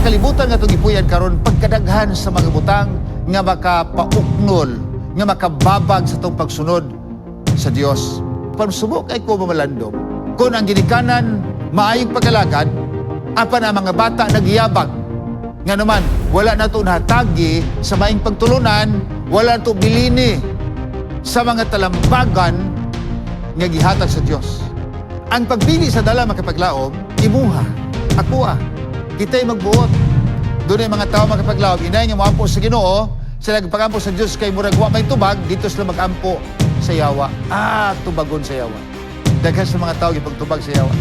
Kalibutan nga itong gipuy-an karon, pagkadaghan sa mga butang nga makapauknol, nga makababag sa itong pagsunod sa Dios. Pansubok ay ko mamalandong. Kung ang ginikanan maayong pag-alagad, apan ang mga bata nagyabag. Nga naman, wala na ito nahatagi sa maayong pagtulunan, wala na ito bilini sa mga talambagan nga gihatag sa Dios. Ang pagpili sa dala, makapaglaom, imuha, akoa, kita'y magbuot. Doon ay mga tao, makapaglaom, inay nga moampo sa Ginoo, sila nagpagampo sa Dios kay murag wa may tubag, dito sila magampo sa yawa. Ah, tubagon sa yawa. Daghan sa mga tao gipagtubag sa yawa.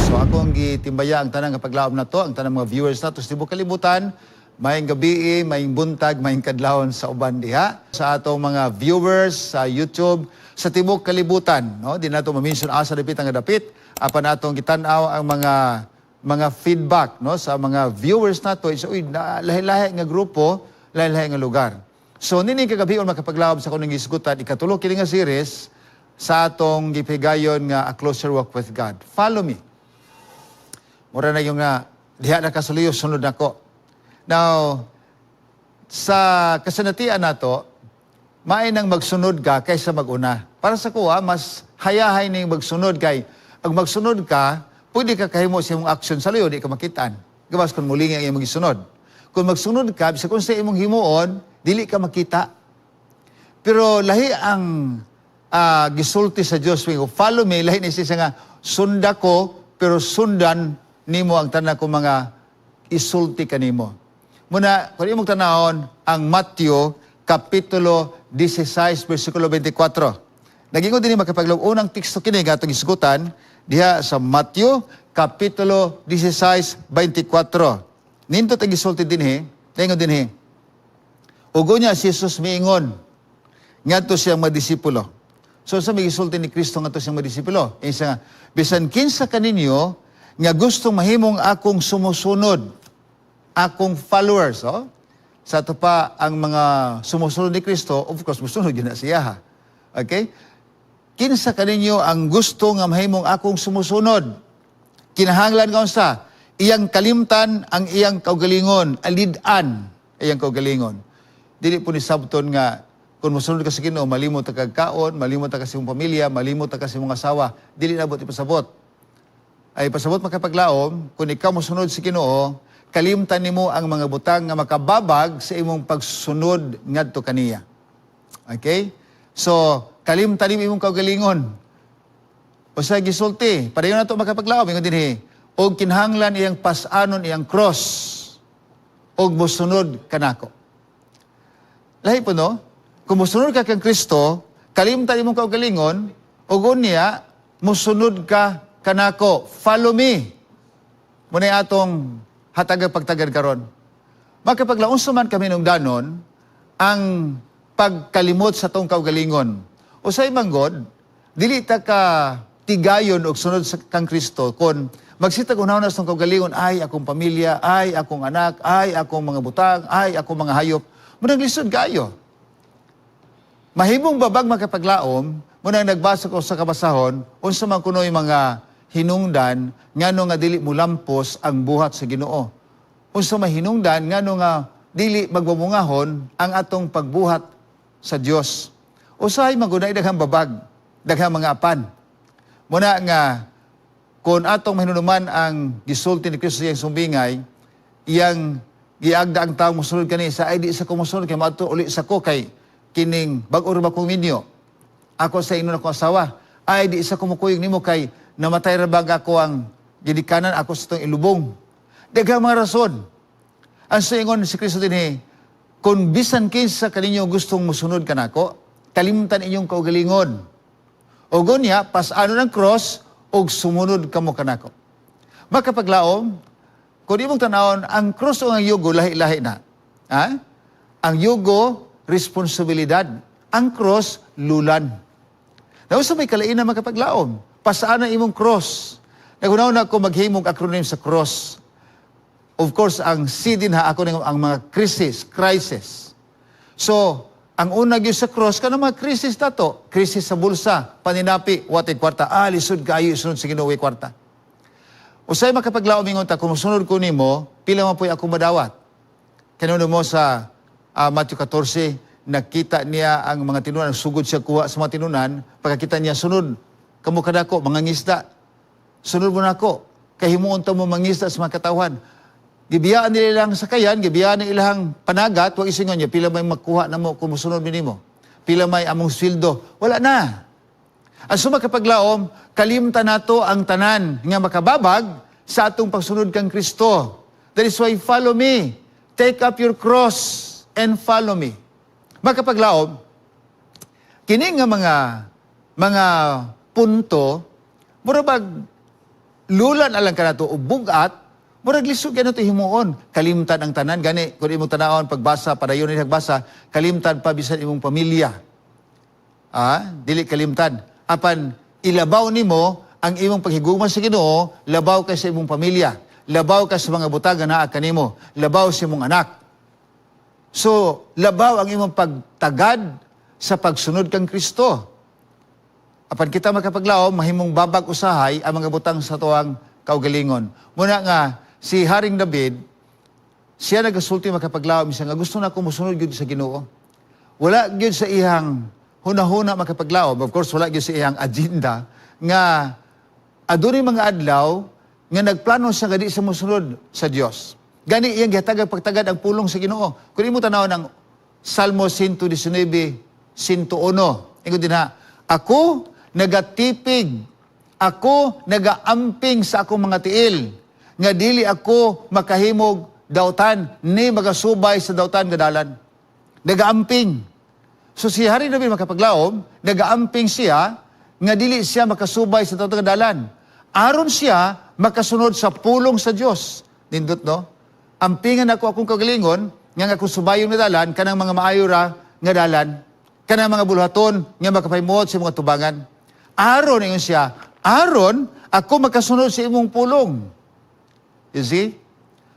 So akong gitimbaya ang tanang kapaglaom na to, ang tanang mga viewers nato sa tibuok kalibutan, maayong gabi, maayong buntag, maayong kadlawon sa uban diha. Sa atong mga viewers sa YouTube, sa tibuok kalibutan, no? Di nato ma-mention asa dapit ang dapit, apan atong gitan-aw ang mga feedback, no, sa mga viewers nato isa, uy, na, lahi-lahi nga grupo, lahi-lahi nga lugar. So nini kagabi, makapaglaom, sa akong gisgutan, ikatulo kini nga series sa atong gipigayon nga A Closer Walk with God. Follow me. Mura na yung nga, diha na kasuliyo, sunod nako. Now, sa kasanatian nato, maay nang magsunod ka kaysa maguna. Para sa kuha, mas hayahay ning magsunod kay ang magsunod ka, pwede ka kahimo sa imong action sa luyo, di ka makitaan. Gawas kung muling ang imong gisunod. Kung magsunod ka, bisag kung sa imong himuon, dili ka makita. Pero lahi ang gisulti sa Dios, "Follow me," lahi ni siya nga sunda ko, pero sundan nimo ang tanan ko mga isulti kanimo. Muna, kung imong tanawon ang Matthew Kapitulo 16 versikulo 24. Nagingon din makapaglaom, unang teksto kini nga atong gisgutan diha sa Matthew Kapitulo 16 24. Nindot ang gisulti dinhi, ningon dinhi. Ug unya si Jesus miingon ngadto siyang mga disipulo. So sa may gisulti ni Kristo ngadto siyang mga disipulo, isa nga, "Bisan kinsa kaninyo nga gustong mahimong akong sumusunod, akong followers," oh. Sa ato pa ang mga sumusunod ni Kristo, of course, musunod yun na siya, ha. Okay? "Kinsa kaninyo ang gusto nga mahimong akong sumusunod, kinahanglan nga unsa? Iyang kalimtan ang iyang kaugalingon, alid-an iyang kaugalingon." Dili po ni sabton nga kung mosunod ka sa Ginoo, malimot ka kag kaon, malimot ka sa imong pamilya, malimot ka sa imong asawa. Dili na buot ipasabot. Ay pasabot, makapaglaom, kung ikaw mosunod sa Ginoo, kalimtan nimo ang mga butang nga makababag sa imong pagsunod ngadto kaniya. Okay? So, kalimtan nimo imong kaugalingon. O sa gisulti, pareho na to, makapaglaom, ingon dinhi, "Og kinahanglan iyang pas-anon iyang cross, og mosunod kanako." Lahi po, no? Kung mosunod ka kang Kristo, kalimtan imong kaugalingon, ug unya, mosunod ka kanako. Follow me. Muna atong hatag pagtagad karon. Makapaglaom, man kami nung danon ang pagkalimot sa tong kaugalingon. Usay manggod, dili ta ka tigayon og sunod sa kang Kristo kon magsitag unahon sa tong kaugalingon, ay akong pamilya, ay akong anak, ay akong mga butang, ay akong mga hayop. Munang lisod kayo. Mahimong babag, makapaglaom, munang nagbasa ko sa kabasahon, unsa man kuno'y mga hinungdan ngano nga dili mulampos ang buhat sa Ginoo. Unsa may hinungdan ngano nga dili magbumungahon ang atong pagbuhat sa Dios. Usahay magunay daghang babag, daghang mga apan. Muna nga kung atong mahinunuman ang gisulti ni Kristo iyang sumbingay, iyang giagda ang taong musunod kani sa ay di sa ko musunod kay moadto uli sa ko kay kining bag-o ra ba kong minyo. Ako sa ingon ako asawa, ay di sa ko mukuyog nimo kay namatay ra bag ako ang ginikanan ako sa itong ilubong. Daghang mga rason. Ang ingon si Kristo dinhi, "Kung bisan kinsa kaninyo gustong musunod kanako, kalimtan inyong kaugalingon. O gunya, pasano ng cross, og sumunod kamo kanako." Makapaglaom, kung imong tanawon, ang cross o ang yugo, lahi-lahi na. Ha? Ang yugo, responsibilidad. Ang cross, lulan. Nausa may kalain na, makapaglaom. Pasaan ang imong cross. Nagunaw na ako maghimong acronym sa cross. Of course, ang C din ha, ako ang mga crisis, crisis. So, Ang una gyud sa cross kanang mga krisis nato, krisis sa bulsa, paninapi, wa tay kwarta, ah, lisod kaayo isunod sa Ginoo kwarta. Usay makapaglaom ingon ta, "Kung musunod ko nimo, pila man po'y ako madawat?" Kanuno mo sa Matthew 14, nakita niya ang mga tinunan, sugod siya kuha sa mga tinunan, pagkakita niya, "Sunod kamo kadako, mga ngisda. Sunod mo nako, kay himuon ta mo mangisda sa mga katawhan." Gibiyaan nila ilang sakayan, gibiyaan nila ilang panagat, wag isingon niya, "Pila may makuha na mo kung musunod mo? Pila may among sweldo?" Wala na. Ang sumakapaglaom, kalimtan nato ang tanan nga makababag sa atong pagsunod kang Kristo. That is why, follow me. Take up your cross and follow me. Makapaglaom, kini nga mga punto, mura bag lulan alang kanato o bugat, murag lisod kaayo nato himuon. Kalimtan ang tanan gani kung imong tanawon pagbasa padayon ni pagbasa, kalimtan pa bisan imong pamilya. Ah, dili kalimtan. Apan ilabaw nimo ang imong paghigugma sa Ginoo, labaw kay sa imong pamilya, labaw ka sa mga butang nga naa kanimo, labaw sa imong anak. So, labaw ang imong pagtagad sa pagsunod kang Kristo. Apan kita makapaglaom, mahimong babag usahay ang mga butang sa tuang kaugalingon. Muna nga, si Haring David, siya nagasulti, makapaglaom siya nga gusto na ako musunod gyud sa Ginoo. Wala gyud sa iyang hunahuna, makapaglaom. Of course, wala gyud sa iyang agenda nga adunay mga adlaw nga nagplano siya nga di sa musunod sa Dios. Gani iyang gihatag pagtagad ang pulong sa Ginoo. Kung imo tanawon ang Salmo 119, 101, ingon dinha, "Ako nagatipig, ako nagaamping sa akong mga tiil, nga dili ako makahimog dautan, ni magasubay sa dautan nga dalan." Nagaamping. So si Hari David, makapaglaom, nagaamping siya nga dili siya makasubay sa dautan nga dalan, aron siya makasunod sa pulong sa Dios. Nindot, no? Ampingan ako akong kagalingon nga nga akong subayon nga dalan kanang mga maayo ra nga dalan, kanang mga buluhaton nga makapahimuot sa mga tubangan. Aron ingon siya, aron ako makasunod sa imong pulong. You see?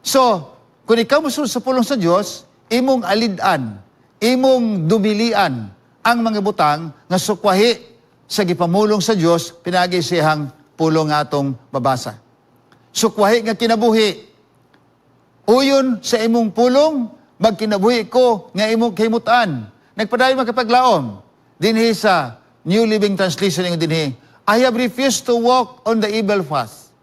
So, kung ikaw mosunod sa pulong sa Dios, imong alid-an, imong dumilian ang mga butang nga sukwahi sa gipamulong sa Dios pinagi siyang pulong nga atong mabasa. Sukwahi nga kinabuhi. Uyon sa imong pulong, magkinabuhi ko nga imong kahimutan. Nagpadayon, makapaglaom. Dinhi sa New Living Translation ingon dinhi, "I have refused to walk on the evil path."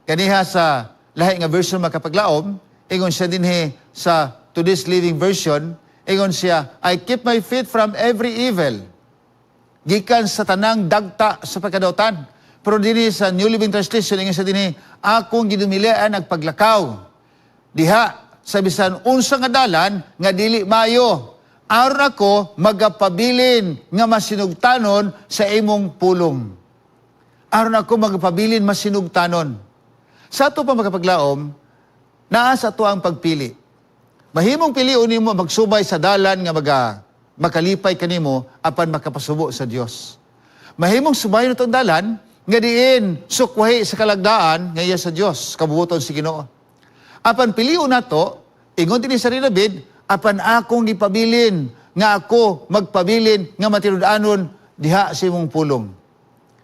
Kaniha sa lahi nga version, makapaglaom, ingon siya dinhi sa Today's Living Version, ingon siya, "I keep my feet from every evil." Gikan sa tanang dagta sa pagkadautan. Pero dinhi sa New Living Translation, ingon siya dinhi, "Akong gidumilian ang paglakaw diha sa bisan unsa nga dalan nga dili mayo, aron ako magapabilin nga masinugtanon sa imong pulong." Aron ako magapabilin masinugtanon. Sa ato pa, makapaglaom, naa sa ato ang pagpili. Mahimong pilion nimo magsubay sa dalan nga maga makalipay kanimo apan makapasubo sa Dios. Mahimong subayon itong dalan nga diin sukwahi sa kalagdaan nga iya sa Dios, kabubuton si Ginoo. Apan pilion nato, ingon dinhi sa David, "Apan akong gipabilin nga ako magpabilin nga matinud-anon diha sa imong pulong.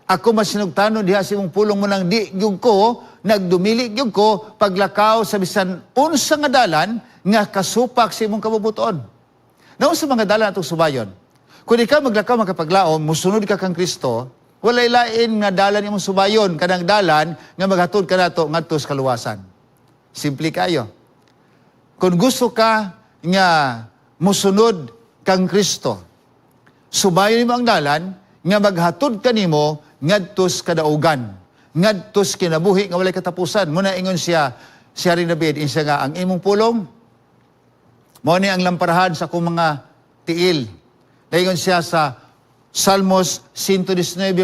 Ako masinugtanon diha sa imong pulong." Mo nang di gyud ko nagdumili gyud ko paglakaw sa bisan unsa nga dalan nga kasupak sa imong kabubuton. Naunsa mga dalan atong subayon? Kung ikaw maglakaw, makapaglaom, musunod ka kang Kristo, walay lain nga dalan imong subayon kanang dalan nga maghatod kanato ngadto sa kaluwasan. Simple kayo. Kung gusto ka nga musunod kang Kristo, subayon mo ang dalan nga maghatod kanimo ngadto sa kadaugan, ngadto sa kinabuhi nga walay katapusan. Muna ingon siya, si Haring David, ingon siya nga ang imong pulong mao ni ang lamparahan sa akong mga tiil. Dayon siya sa Salmos 119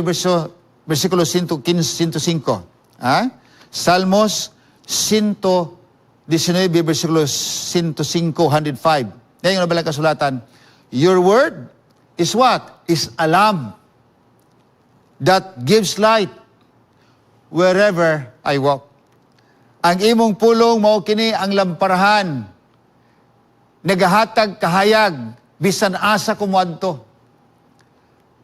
versikulo 115, 105. Ha? Salmos 119 versikulo 105, 105. Dayon na balang kasulatan, "Your word is what? Is a lamp that gives light wherever I walk." Ang imong pulong mao kini ang lamparahan nagahatag kahayag. Bisan asa ko moadto.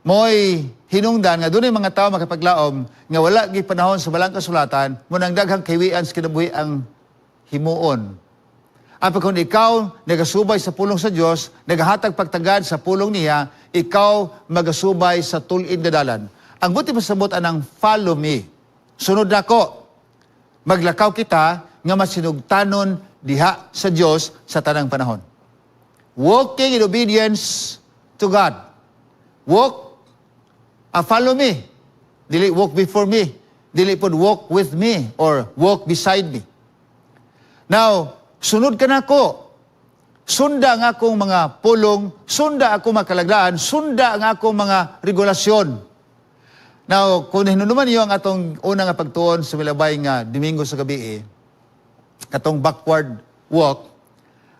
Mo'y hinungdan nga dunay mga tao, makapaglaom, nga wala gipanahon sa Balaang Kasulatan mo nang daghang kahiwian sa kinabuhi ang himuon. Apan kung ikaw nagasubay sa pulong sa Dios, nagahatag pagtagad sa pulong niya, ikaw magasubay sa tul-id nga dalan. Ang buot pasabot anang "follow me." Sunod nako. Maglakaw kita nga masinugtanon diha sa Dios sa tanang panahon. Walking in obedience to God. Walk, follow me. Dili walk before me. Dili pod walk with me or walk beside me. Now, sunod ka nako. Sunda ang akong mga pulong, sunda ako mga kalagdaan, sunda ang akong mga regulasyon. Now, kung hinunuman niyo ang atong unang nga pagtuon sa milabay nga Domingo sa gabi, eh, katong backward walk,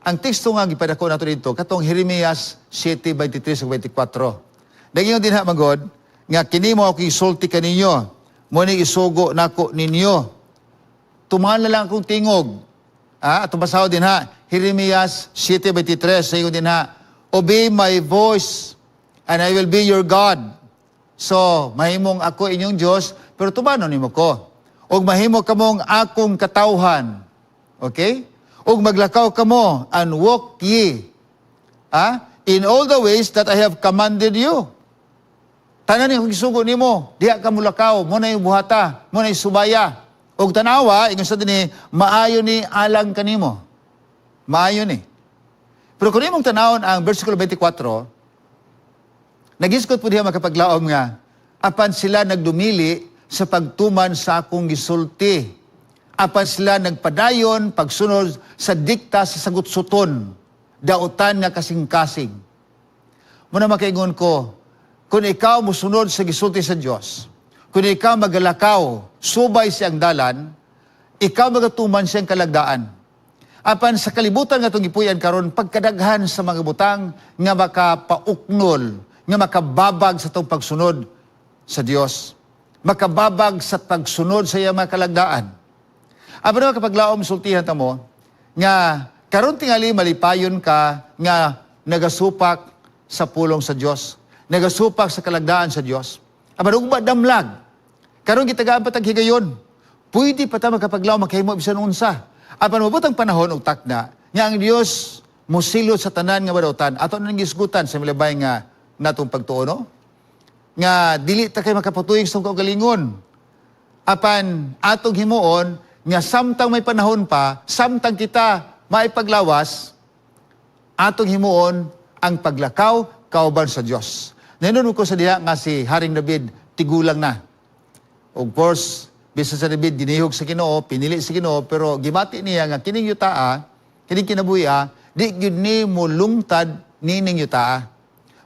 ang teksto nga gipadako nato dito, katong Jeremias 7:23 ug 24. Nag-ingon dinha magod, nga kini mo ako isulti kaninyo, mo ni isugo nako ninyo. Tuman na lang akong tingog. Ah, atong basahon dinha, Jeremias 7:23, sa ingon dinha, "Obey my voice and I will be your God." So, mahimong ako inyong Diyos, pero tumanon nimo ko. Ug mahimo kamong akong katawhan. Okay? Ug maglakaw kamo and walk ye, ah, in all the ways that I have commanded you. Tanan ni gisugo nimo, diha ka mulakaw, mo na yung buhata, mo na yung subaya. Ug tanawa, ingon sa dinhi, maayo ni alang kanimo. Maayo ni. Pero kung imong tanawon ang versikulo 24, nagisgot po diha, makapaglaom, nga, apan sila nagdumili sa pagtuman sa akong gisulti. Apan sila nagpadayon pagsunod sa dikta sa sagutsuton, dautan nga kasing-kasing. Muna makaingon ko, kung ikaw musunod sa gisulti sa Dios, kung ikaw magalakaw, subay siyang dalan, ikaw magatuman siyang kalagdaan. Apan sa kalibutan nga itong gipuy-an karon, pagkadaghan sa mga butang nga makapauknol, nga makababag sa itong pagsunod sa Dios. Makababag sa pagsunod sa iyang mga kalagdaan. Apan naman kapag laom sultihan ta mo, nga karon tingali malipayon ka nga nagasupak sa pulong sa Dios, nagasupak sa kalagdaan sa Dios. Apan ugma damlag. Karon gitagaan pa tag higayon. Pwede pa ta makapaglaom makahimo bisan unsa. Apan mabot ang panahon og takna nga ang Dios mosilot sa tanan nga badautan. Ato nang gisgutan sa milabay nga natong pagtuo, no? Nga dili ta kay makapatuyig sa kaugalingon. Apan atong himuon nga samtang may panahon pa, samtang kita maipaglawas, atong himuon ang paglakaw kauban sa Dios. Nahinunod ko sa diha nga si Haring David tigulang na. Of course, bisan sa David ginihog sa Ginoo, pinili sa Ginoo, pero gibati niya nga kining yutaa, kining kinabuhi, di gyud ni mulungtad nining yutaa.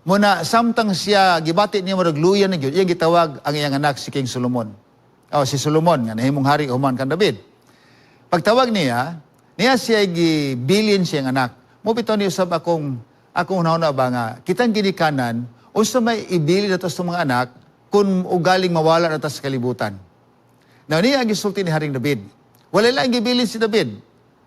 Muna samtang siya gibati niya murag luya na gyud, iyang gitawag ang iyang anak si King Solomon. O si Solomon nga nahimong hari human kan David. Pagtawag niya, niya siya gibilin siyang anak. Mo bitaw niya usab akong akong hunahuna ba nga kitang ginikanan unsa may ibilin nato sa mga anak kung ugaling mawala na ta sa kalibutan. Now niya ang gisulti ni Haring David. Wala lang gibilin si David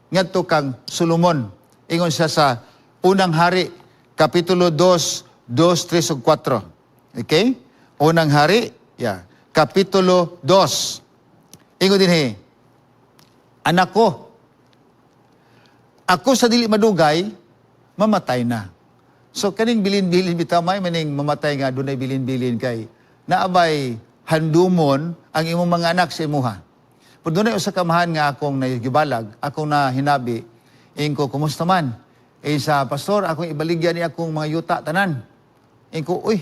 ngadto kang Solomon. Ingon siya sa Unang Hari, kapitulo 2, 2, 3 ug 4. Okay? Unang Hari, yeah. Kapitulo 2. Ingon dinhi, "Anak ko, ako sa dili madugay, mamatay na." So kaning bilin-bilin bitaw, may maning mamatay nga dunay bilin-bilin kay naabay handumon ang imong mga anak sa imuha. Pero dunay usa ka amahan nga akong nagibalag, akong nahinabi, ingko, "Kumusta man?" Eh sa pastor, akong ibaligya ni akong mga yuta tanan. Ingko, "Uy,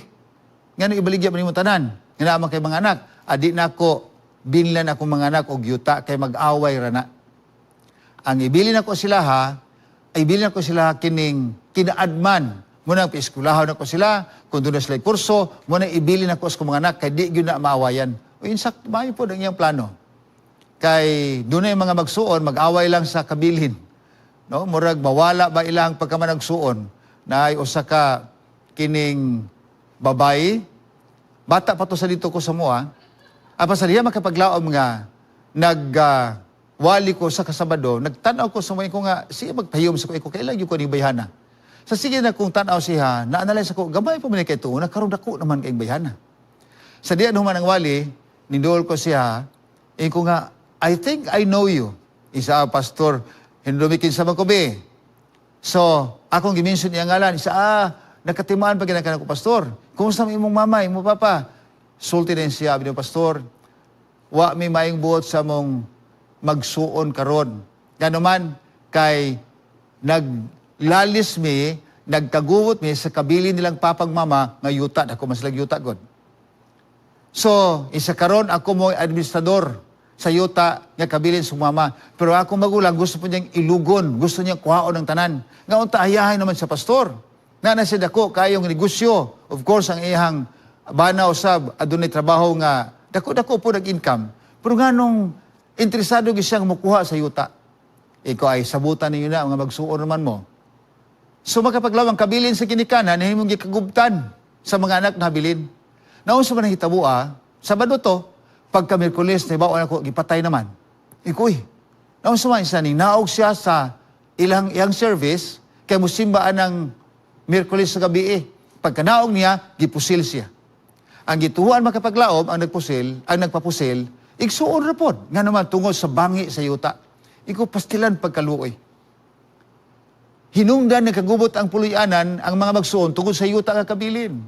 ngano ibaligya man nimo tanan? Nga naa man kay mga anak." "Adi na ako binlan akong mga anak og yuta kay mag-away ra na. Ang ibilin ako sila ha, ay ibilin ako sila kining kinaadman. Muna paeskwelahon ako sila, kung doon na sila kurso, muna ibilin ako sa mga anak, kay di gyud na maawayan." O insakto, maayo po ang iyang plano. Kay doon na yung mga magsuon, mag-away lang sa kabilin. No? Murag mawala ba ilang pagkamanagsuon na ay usa ka kining babae, bata pa to sa dito ko sa mua, apan sa diha makapaglaom nga nag wali ko sa kasabado, nagtanaw ko sa mga ko nga siya magpahiyom sa ko, kailan gyud ko ni bayhana. Sa sige na kung tanaw siya, na-analyze ako, gamay pa man kay tuon, karon dako naman kay bayhana. Sa diyan human ang wali, ninduol ko siya, ingon ko nga, "I think I know you." Isa, "Pastor, hindumikin sa Makubi." So, akong gimension niya ngalan, isa, "Nakatimaan pa ginakan ako, Pastor. Kumusta mo imong mama, imong papa?" Sulti din siya, bino, "Pastor, wa mi maayong buot sa mong magsuon karon. Ngano man, kay naglalis mi, nagkaguwot mi sa kabili nilang papag mama nga yuta, ako mas yuta god. So, isa karon ako mo administrador sa yuta nga kabilin sa mama. Pero ako magulang gusto po niyang ilugon, gusto niyang kuhaon ng tanan. Nga unta ayahay naman sa pastor. Na na siya dako kayong negosyo. Of course, ang iyang bana usab adunay trabaho nga dako-dako po nag-income. Pero nga nung interesado gyud siyang mukuha sa yuta. Ikaw ay sabutan ninyo na mga magsuon naman mo." So makapaglawang kabilin sa ginikanan, nahimong gikagubtan sa mga anak na habilin. Naunsa man ang hitabo ah, Sabado to, pagka Miyerkules, nahibaw ako, gipatay naman. Ikoy, naunsa man siya, ning naog siya sa ilang iyang service, kay musimbaan ng Miyerkules sa gabi eh. Pagka naog niya, gipusil siya. Ang gituhuan makapaglaom, ang nagpusil, ang nagpapusil, igsuon ra pod. Nga naman, tungod sa bangi sa yuta. Iko pastilan pagkaluoy. Hinungdan nagkagubot ang puloy-anan ang mga magsuon tungod sa yuta nga kabilin.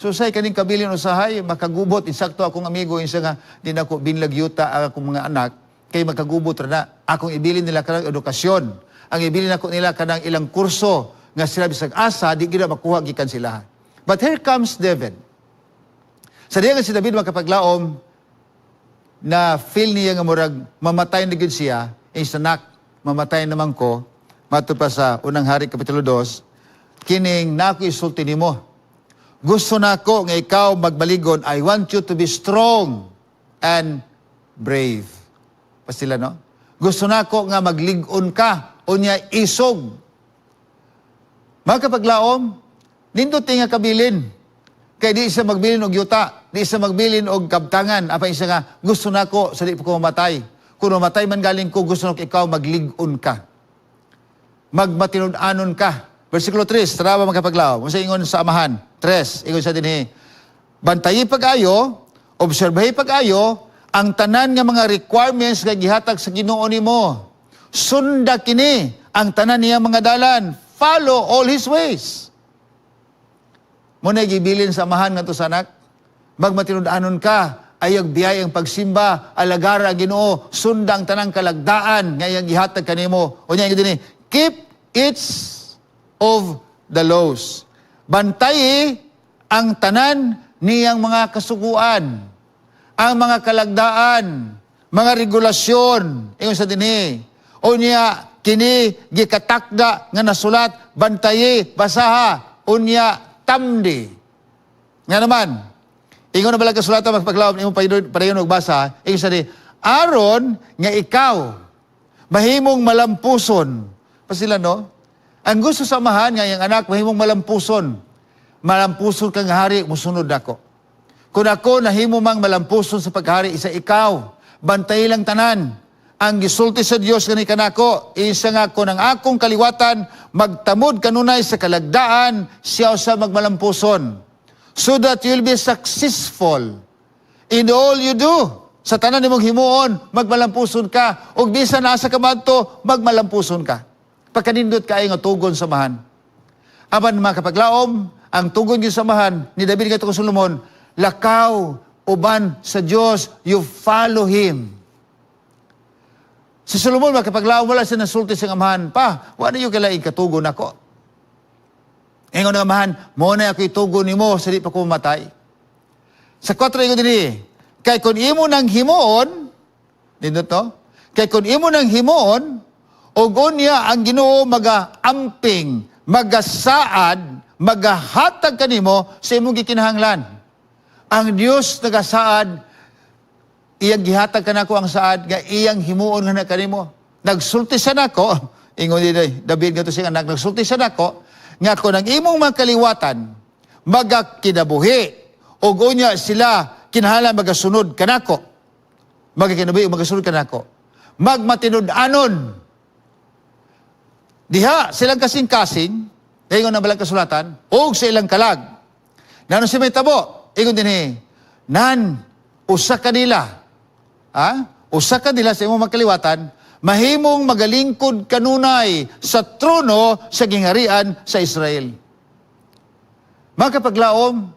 So say kaning kabilin usahay makagubot insakto akong amigo insa nga di nako binlag yuta ang akong mga anak kay makagubot ra na. Akong ibilin nila kanang edukasyon. Ang ibilin nako nila kanang ilang kurso nga sila bisag asa di gid makuha gikan sila. But here comes David. Sa diya nga si David makapaglaom na feel niya nga murag mamatay na gyud siya, sanak mamatay naman ko, matud pa sa Unang Hari kapitulo 2, kining nako isulti nimo. Gusto nako nga ikaw magbaligon, I want you to be strong and brave. Pastila, no? Gusto nako nga maglig-on ka, unya isog. Mga kapaglaom, nindot nga kabilin. Kay di siya magbilin og yuta, di siya magbilin og kabtangan. Apa isa nga, gusto nako sa di pa ko mamatay. Kung mamatay man galing ko, gusto nako ikaw maglig-on ka. Magmatinud-anon ka. Versikulo 3, tara ba mga kapaglaom? Unsa ingon sa amahan? 3, ingon sa dinhi. Bantayi pag-ayo, obserbahi pag-ayo, ang tanan nga mga requirements nga gihatag sa Ginoo nimo. Sunda kini ang tanan niya mga dalan. Follow all his ways. Mo na gibilin sa amahan ngadto sa anak. Magmatinud-anon ka, ayag biyay ang pagsimba, alagara ang Ginoo, sundang tanang kalagdaan nga iyang gihatag kanimo. Unya ingon dinhi, keep each of the laws. Bantayi ang tanan niyang mga kasuguan, ang mga kalagdaan, mga regulasyon, ingon sa dinhi. O niya, kini gikatakda nga nasulat, bantayi, basaha, unya, tamdi. Nga naman, ingon na bala kasulatan magpaglaom imong padayon og basa, ingon sa di, aron nga ikaw mahimong malampuson. Pasila no? Ang gusto sa amahan nga iyang anak mahimong malampuson. Malampuson kang hari, musunod ako. Kung ako nahimo mang malampuson sa paghari, isa ikaw, bantay lang tanan. Ang gisulti sa Dios kani kanako, isa nga kon ang akong kaliwatan magtamod kanunay sa kalagdaan, siya usa magmalampuson. So that you'll be successful in all you do. Sa tanan nimong himuon, magmalampuson ka. Ug bisan asa ka madto, magmalampuson ka. Pagkanindot kaayo nga tugon sa amahan. Apan mga kapaglaom, ang tugon gyud sa amahan ni David ngadto kang Solomon, lakaw uban sa Dios, you follow him. Si Solomon makapaglaom wala siya nasulti sa amahan pa, wala yung kailangan katugon ako. Ingon ng amahan, mo na ako itugon nimo sa di pa ko mamatay. Sa 4 ingon dinhi, kay kung imo nang himuon, nindot to? Kay kung imo nang himuon, ug unya ang Ginoo maga-amping, magasaad, magahatag kanimo sa imong gikinahanglan. Ang Dios nagasaad, iyang gihatag kanako ang saad nga iyang himuon nga na kanimo. Nagsulti siya nako, ingon ni David ngadto siyang anak, nagsulti siya nako nga kung ang imong mga kaliwatan magakinabuhi ug unya sila kinahanglan magasunod kanako. Magakinabuhi ug magasunod kanako. Magmatinud-anon. Diha silang kasing-kasing Ingon ang balang kasulatan, ug sa ilang kalag. Ngano si may tabo? Ingon dinhi, nan usa kanila, ha? Usa kanila sa imong magkaliwatan, mahimong magalingkod kanunay sa trono sa gingharian sa Israel. Mga kapaglaom,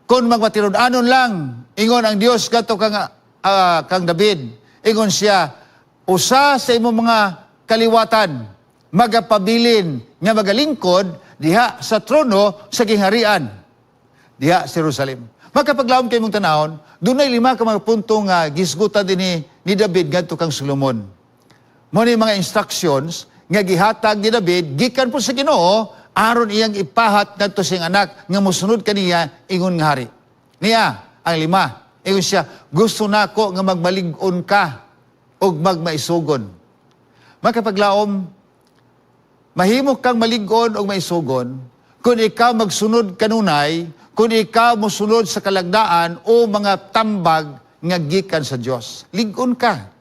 kung magmatinud-anon lang, ingon ang Dios kadto kang David, ingon siya, usa sa imong mga kaliwatan, magapabilin nga magalingkod diha sa trono sa gingharian diha sa Jerusalem. Makapaglaom kay mong tanawon, dunay lima ka mga punto nga gisgutan dinhi ni David ngadto kang Solomon. Mo ni mga instructions nga gihatag ni David gikan po sa Ginoo aron iyang ipahat ngadto sa iyang anak nga mosunod kaniya ingon nga hari. Niya ang lima. Ingon siya, gusto nako nga magmalig-on ka ug magmaisugon. Makapaglaom, mahimo kang malig-on o maisugon kung ikaw magsunod kanunay, kung ikaw mosunod sa kalagdaan o mga tambag nga gikan sa Dios. Lig-on ka.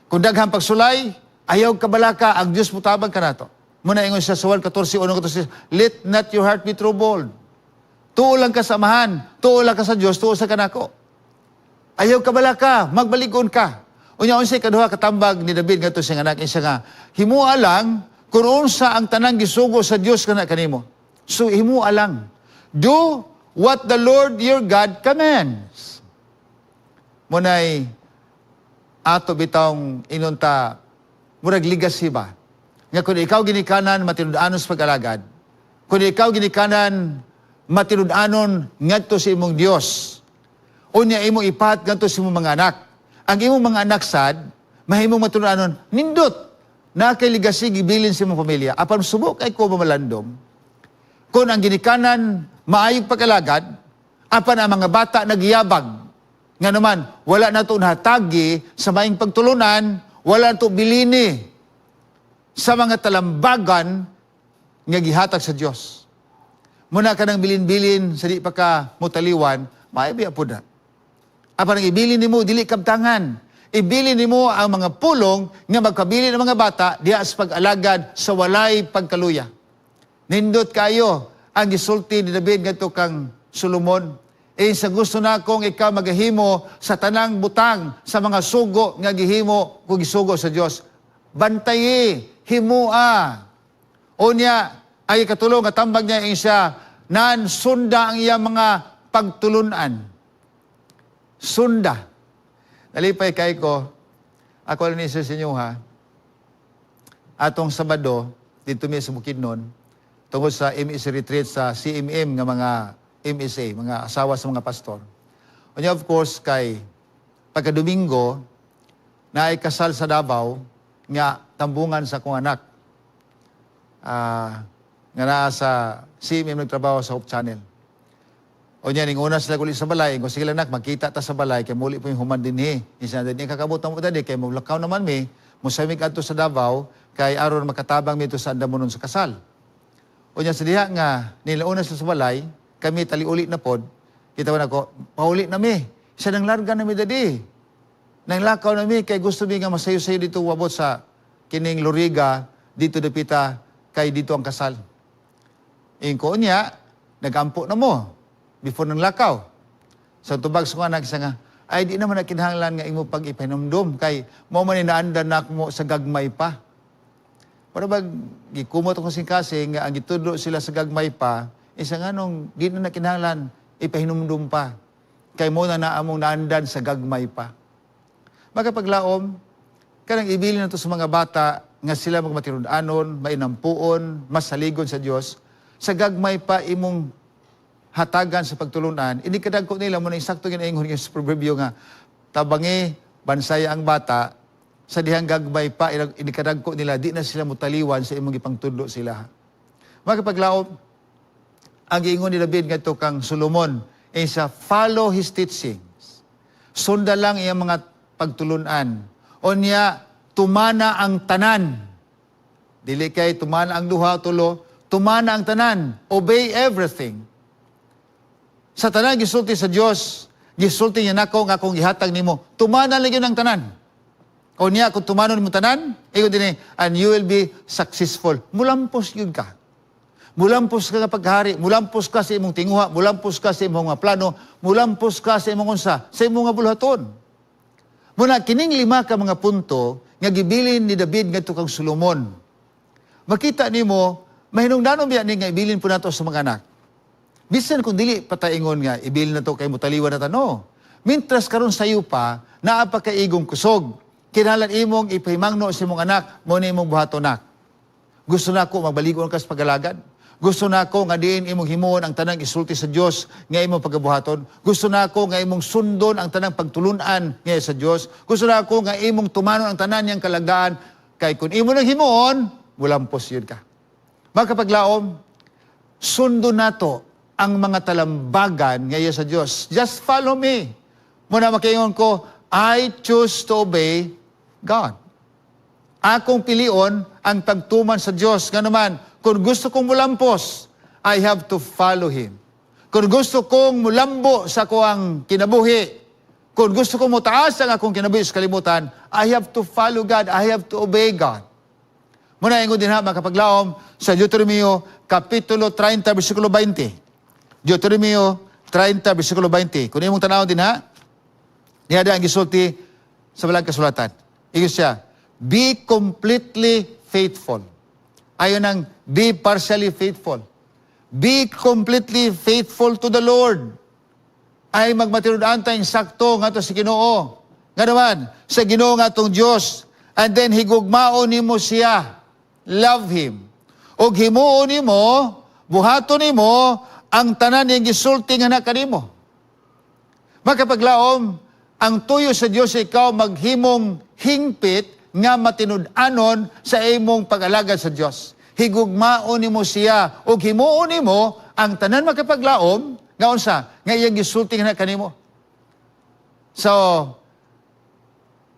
Kung daghang pagsulay, ayaw kabalaka, ang Dios mutabang kanato. Muna ingon siya sa 1:14, 1:14, "Let not your heart be troubled." Tuo lang ka sa Amahan, tuo lang ka sa Dios, tuo sa kanako. Ayaw kabalaka, magbalig-on ka. Unya, unsay kaduha katambag ni David ngadto sa anak? Isa nga, himua lang kung unsa ang tanang gisugo sa Dios kana kanimo. So himua lang. Do what the Lord your God commands. Munay ato bitawng inunta murag legacy ba? Nga kung ikaw ginikanan matinud-anon sa pag-alagad, kung ikaw ginikanan matinud-anon ngadto sa imong Dios, unya imong ipahat ngadto sa imong mga anak. Ang imong mga anak sad mahimong matinud-anon, nindot na kay legacy gibilin sa imong pamilya. Apan subok kay ko mamalandong kung ang ginikanan maayong pag-alagad, apan ang mga bata nagyabag. Nga naman, wala na to nahatagi sa maayong pagtulunan, wala na to bilini sa mga talambagan nga gihatag sa Dios. Muna ka ng bilin-bilin sa di pa ka mutaliwan, maayo biya po na. Apan ang ibilin nimo dili kabtangan. Ibilin nimo ang mga pulong nga magkabilin ang mga bata diha sa pag-alagad sa walay pagkaluya. Nindot kayo ang gisulti ni David ngadto kang Solomon. Eh sa gusto na akong ikaw magahimo sa tanang butang sa mga sugo nga gihimo kung gisugo sa Dios. Bantayi, himua. Unya, ay ikatulong nga tambag niya ing siya, nan sunda ang iyang mga pagtulunan. Sunda. Nalipay kay ko, ako lang ni sa inyo ha, atong Sabado, dito mi sa Bukidnon, tungod sa MSA retreat sa CMM nga mga MSA, mga asawa sa mga pastor. Unya of course, kay pagka-Domingo, na ay kasal sa Davao, nga tambungan sa akong anak. Nga naa sa CMM nagtrabaho sa Hope Channel. O niya, ning una sila uli sa balay, kung sige lang nak, magkita ta sa balay, kay muli po yung human dinhi. Isa na din, kakabot na mo dali, kay mulakaw naman mi, musamig adto sa Davao, kay aron makatabang mi sa andamonon sa kasal. O niya, sa diha nga, nilauna sila sa balay, kami tali-uli na pod, kita ko na ko, pauli na mi. Siya nang larga na mi dadi. Nang lakaw na mi, kay gusto mi nga masayo-sayo dito wabot sa kining Loriga, dito dapita, kay dito ang kasal. Ingko niya, nagampo na mo before ng lakaw. Sa tubag sa anak, isa nga, ay di naman na kinahanglan nga imo pag ipahinumdum kay mo man inaandan na mo sa gagmay pa. Para bag gikumot ako sing kasing nga ang gitudlo sila sa gagmay pa, isa nga nung di na kinahanglan ipahinumdum pa. Kay mo na naamong naandan sa gagmay pa. Makapaglaom, kanang ibilin na to sa mga bata nga sila magmatinud-anon, mainampuon, masaligon sa Dios, sa gagmay pa imong hatagan sa pagtulunan, hindi kadagko nila mo na insakto ginaingon nga sa proverbio nga tabangi bansaya ang bata sa dihang gagmay pa, ini kadagko nila di na sila mutaliwan sa imong gipangtudlo sila. Makapaglaom, ang giingon ni David ngadto kang Solomon ay sa follow his teachings. Sunda lang iyang mga pagtulunan. Unya tumana ang tanan. Dili kay tumana ang duha tulo, tumana ang tanan. Obey everything. Sa tanan gisulti sa Dios, gisulti niya nako nga akong gihatag nimo, tumana lang yun ang tanan. O niya, kung tumanon nimo tanan, ingon din and you will be successful. Mulampos yun ka. Mulampos ka nga paghari, mulampos ka sa imong tinguha, mulampos ka sa imong mga plano, mulampos ka sa imong unsa, sa imong mga buluhaton. Muna kining lima ka mga punto nga gibilin ni David ngadto kang Solomon. Makita nimo, mahinungdanon biya ni nga ibilin po nato sa mga anak. Bisan kung dili pataingon nga ibilin na to kay mutaliwan na ta, no. Mintras karon sayo pa, naa pa kay igong kusog. Kinahanglan imong ipahimangno sa imong anak, mo ni imong buhaton, nak. Gusto na ako magbaligon ka sa pagalagad. Gusto na ako nga diin imong himuon ang tanang isulti sa Dios nga imong pagabuhaton. Gusto na ako nga imong sundon ang tanang pagtulunan nga sa Dios. Gusto na ako nga imong tumanon ang tanan niyang kalagaan kay kung imo nang himuon, mulampos yun ka. Makapaglaom, sundon nato ang mga talambagan nga iya sa Dios. Just follow me. Muna makaingon ko, I choose to obey God. Akong pilion ang pagtuman sa Dios. Nga naman, kung gusto kong mulampos, I have to follow Him. Kung gusto kong mulambo sa akuang kinabuhi, kung gusto kong mutaas ang akong kinabuhi sa kalibutan, I have to follow God. I have to obey God. Muna ingon din ha, makapaglaom sa Deuteronomio, Kapitulo 30, versikulo 20. Deuteronomio 30, versikulo 20. Kung imong tanawon din ha, niya ang gisulti sa balang kasulatan. Ingon siya, "Be completely faithful." Ayon ang be partially faithful. Be completely faithful to the Lord. Ay magmatinud-an tayong sakto ngadto sa Ginoo. Nga naman, sa Ginoo nga atong Dios. And then higugmaon nimo siya. Love Him. Og himuon nimo, buhaton nimo ang tanan niyang gisulti nga na kanimo. Makapaglaom, ang tuyo sa Dios, ikaw maghimong hingpit nga matinud-anon sa imong pag-alagad sa Dios. Higugmaon nimo siya ug himuon nimo ang tanan, makapaglaom, nga unsa nga iyang gisulti nga na kanimo. So,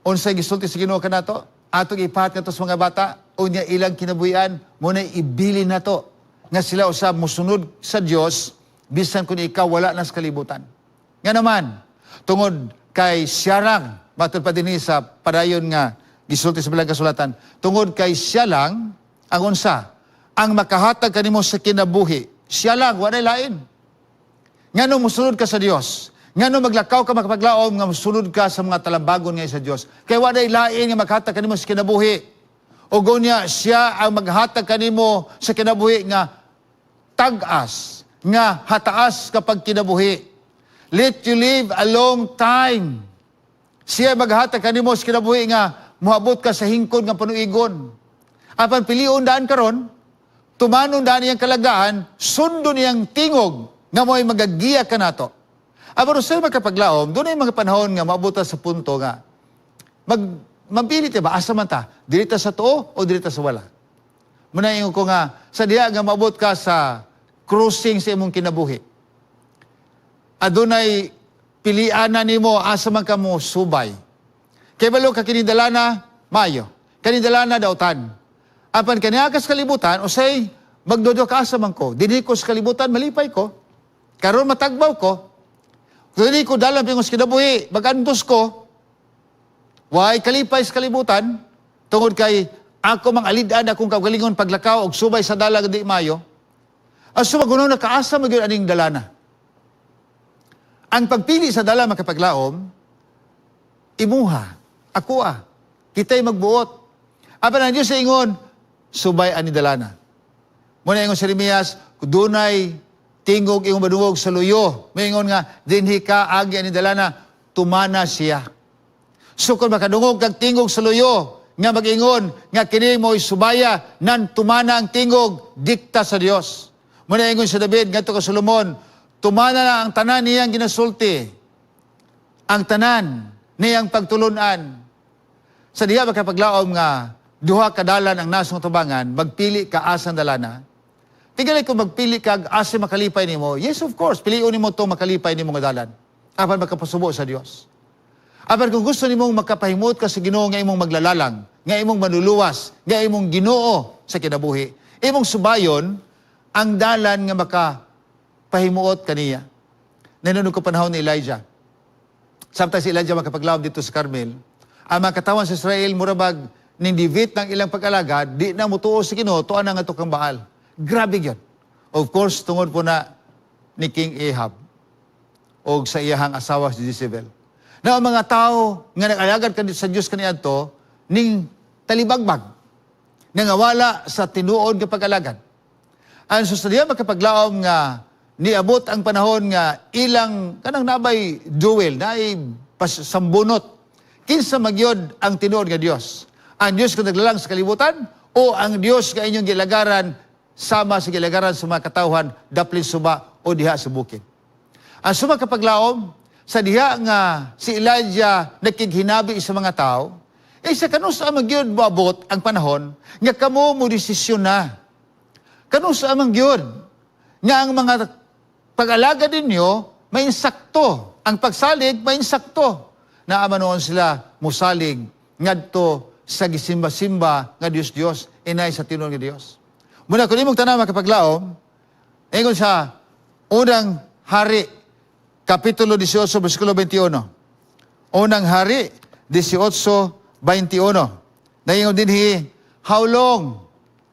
unsa gisulti sa Ginoo kanato? Atong ipahat nato sa mga bata unya ilang kinabuhian mo na ibilin nato nga sila usab mosunod sa Dios bisan kung ikaw wala na sa kalibutan. Nga naman, tungod kay siya lang, matod pa dinhi sa padayon nga gisulti sa balang kasulatan, tungod kay siya lang ang unsa, ang makahatag kanimo sa kinabuhi. Siya lang, walay lain. Ngano musunod ka sa Dios? Ngano maglakaw ka, makapaglaom, nga musunod ka sa mga talambagon ngay sa Dios? Kay walay lain nga maghatag kanimo sa kinabuhi. O niya, siya ang maghatag kanimo sa kinabuhi nga tag-as, nga hataas kapag kinabuhi. Let you live a long time. Siya maghatag kanimo sa kinabuhi nga moabot ka sa hingkod nga panuigon. Apan pilion daan karon, tumanon daan iyang kalagaan, sundon iyang tingog nga mo'y magagiya kanato. Apan usay, makapaglaom, doon ay mga panahon nga maabot ta sa punto nga mag mapili ba asa man ta, dili ta sa tuo o dili ta sa wala. Muna ingon ko nga sa diha nga maabot ka sa crossing sa imong kinabuhi, adunay pilian na nimo asa man ka mo subay. Kay balo ka kini dalana maayo, kani dalana dautan. Apan kaniya ka sa kalibutan, usay magdodo ka, asa man ko? Dinhi ko sa kalibutan malipay ko. Karon matagbaw ko. Dili ko dalam pingos kinabuhi, magandos ko. Way kalipay sa kalibutan tungod kay ako mang alid-an akong kaugalingon paglakaw og subay sa dalag di mayo. Aso maguno na kaasa magyud aning dalana. Ang pagpili sa dala, makapaglaom, imuha, ako ah. Kita'y magbuot. Apan ang Diyos sa ingon, subay ani dalana. Muna ingon si Jeremias, dunay tingog imong madungog sa luyo. Maingon nga, dinhi ka agi ani dalana, tumana siya. So kung makadungog kag tingog sa luyo, nga mag-ingon, nga kini mo'y subaya, nan tumana ang tingog, dikta sa Dios. Muna ingon si David, ngadto ka Solomon, tumana na ang tanan niyang ginasulti. Ang tanan niyang pagtulunan. Sa diha, makapaglaom, nga duha ka dalan ang nasong tubangan, magpili ka asang dalana. Tingali kung magpili ka asa makalipay nimo, yes, of course, pilion nimo to makalipay nimo nga dalan. Apan makapasubo sa Dios. Apan kung gusto nimong makapahimot ka sa Ginoo nga imong maglalalang, nga imong manluluwas, nga imong Ginoo sa kinabuhi, imong subayon ang dalan nga makapahimuot kaniya. Nanonood ko panahon ni Elijah. Samtang si Elijah makapaglaom dito sa Carmel, ang mga katawan sa Israel murabag nindivit ng ilang pag-alagad, di na mutuo sa Ginoo, tuan na nga kang Baal. Grabe yun. Of course, tungod po na ni King Ahab o sa iyahang asawa si Jezebel. Na ang mga tao nga nag-alagad sa Dios kaniadto ning talibagbag, nangawala sa tinuod nga pag-alagad. Ang susunod makapaglaom nga niabot ang panahon nga ilang kanang nabay duel, naay sambunot. Kinsa magyod ang tinuod nga Dios? Ang Dios nga naglalang sa kalibutan o ang Dios nga inyong gilagaran sama sa gilagaran sa mga katawhan daplin suba o diha sa bukid? Ang suma kapaglaom, sa diha nga si Elijah nakighinabi sa mga tao, eh sa kanus-a man gyud moabot ang panahon nga kamo mo desisyon na? Kanus-a man gyud nga ang mga pag-alagad ninyo may insakto? Ang pagsalig may insakto. Naa man noon sila musalig ngadto sa gisimba-simba nga Dios-Dios inay sa tinuod nga Dios. Muna kung imong tanan makapaglaom, ingon sa Unang Hari, Kapitulo 18, versikulo 21. Unang Hari, 18, 21. Naingon dinhi, "How long?"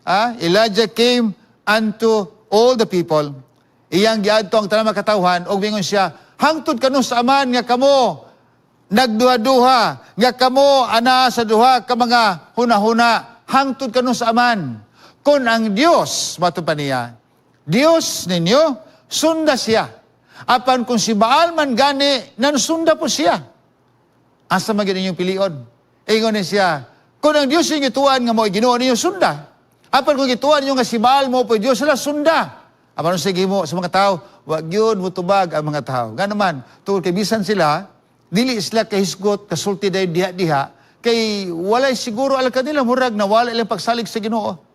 Ah, Elijah came unto all the people. Iyang giadto ang tanang makatawhan ug mingon siya, "Hangtod kanus-a man nga kamo nagduha-duha, nga kamo ana sa duha ka mga hunahuna, hangtod kanus-a man? Kung ang Dios," matud pa niya, "Dios ninyo, sunda siya. Apan kung si Baal man gani, nansunda po siya. Asa man gyud inyong pilion?" Ingon ni siya, "Kung ang Dios inyong gituan nga mo Ginoo ninyo, sunda. Apan kung gituan ninyo nga si Baal mo po Dios sila, sunda." Apan sige mo sa mga tao, wag yun mutubag ang mga tao. Nga naman, tungod kay bisan sila, dili sila kahisgot, kasulti dayon diha-diha, kay walay siguro alam kanila, murag na wala ilang pagsalig sa Ginoo.